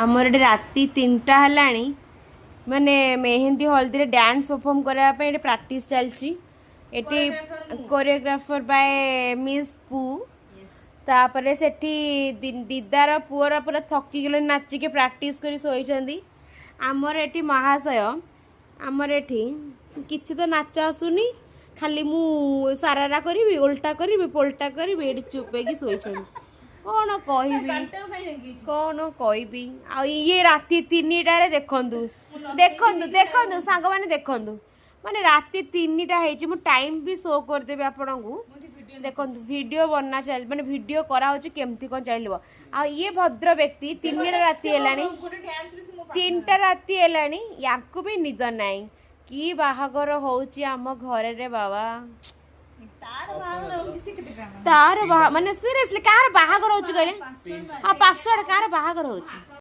ଆମର ଏଠି ରାତି 3ଟା ହେଲାଣି, ମାନେ ମେହେନ୍ଦି ହଳଦୀରେ ଡ୍ୟାନ୍ସ ପରଫର୍ମ କରିବା ପାଇଁ ଏଠି ପ୍ରାକ୍ଟିସ୍ ଚାଲିଛି। ଏଠି କୋରିଓଗ୍ରାଫର ବାଏ ମିସ୍ ପୁ। ତାପରେ ସେଠି ଦିଦାର ପୁଅର ପୁରା ଥକିଗଲେ, ନାଚିକି ପ୍ରାକ୍ଟିସ୍ କରି ଶୋଇଛନ୍ତି। ଆମର ଏଠି ମହାଶୟ, ଆମର ଏଠି କିଛି ତ ନାଚ ଆସୁନି, ଖାଲି ମୁଁ ସାରାରା କରିବି, ଓଲଟା କରିବି, ପୋଲଟା କରିବି। ଏଠି ଚୁପ୍ ହେଇକି ଶୋଇଛନ୍ତି। କ'ଣ କହିବି, କ'ଣ କହିବି? ଆଉ ଇଏ ରାତି 3ଟାରେ, ଦେଖନ୍ତୁ, ଦେଖନ୍ତୁ, ଦେଖନ୍ତୁ ସାଙ୍ଗମାନେ, ଦେଖନ୍ତୁ, ମାନେ ରାତି 3ଟା ହେଇଛି। ମୁଁ ଟାଇମ୍ ବି ଶୋ କରିଦେବି ଆପଣଙ୍କୁ। ଦେଖନ୍ତୁ, ଭିଡ଼ିଓ ବନା ଚାଲି, ମାନେ ଭିଡ଼ିଓ କରାହେଉଛି, କେମିତି କ'ଣ ଚାଲିବ। ଆଉ ଇଏ ଭଦ୍ର ବ୍ୟକ୍ତି, 3ଟା ରାତି ହେଲାଣି, 3ଟା ରାତି ହେଲାଣି, ୟାଙ୍କୁ ବି ନିଦ ନାହିଁ। କି ବାହାଘର ହଉଛି ଆମ ଘରରେ ବାବା? ତାର ମାନେ ସିରିୟସଲି, କାହାର ବାହାଘର ହଉଛି କହିଲେ? ହଁ, ପାସୱାର୍ଡ। କାହାର ବାହାଘର ହଉଛି?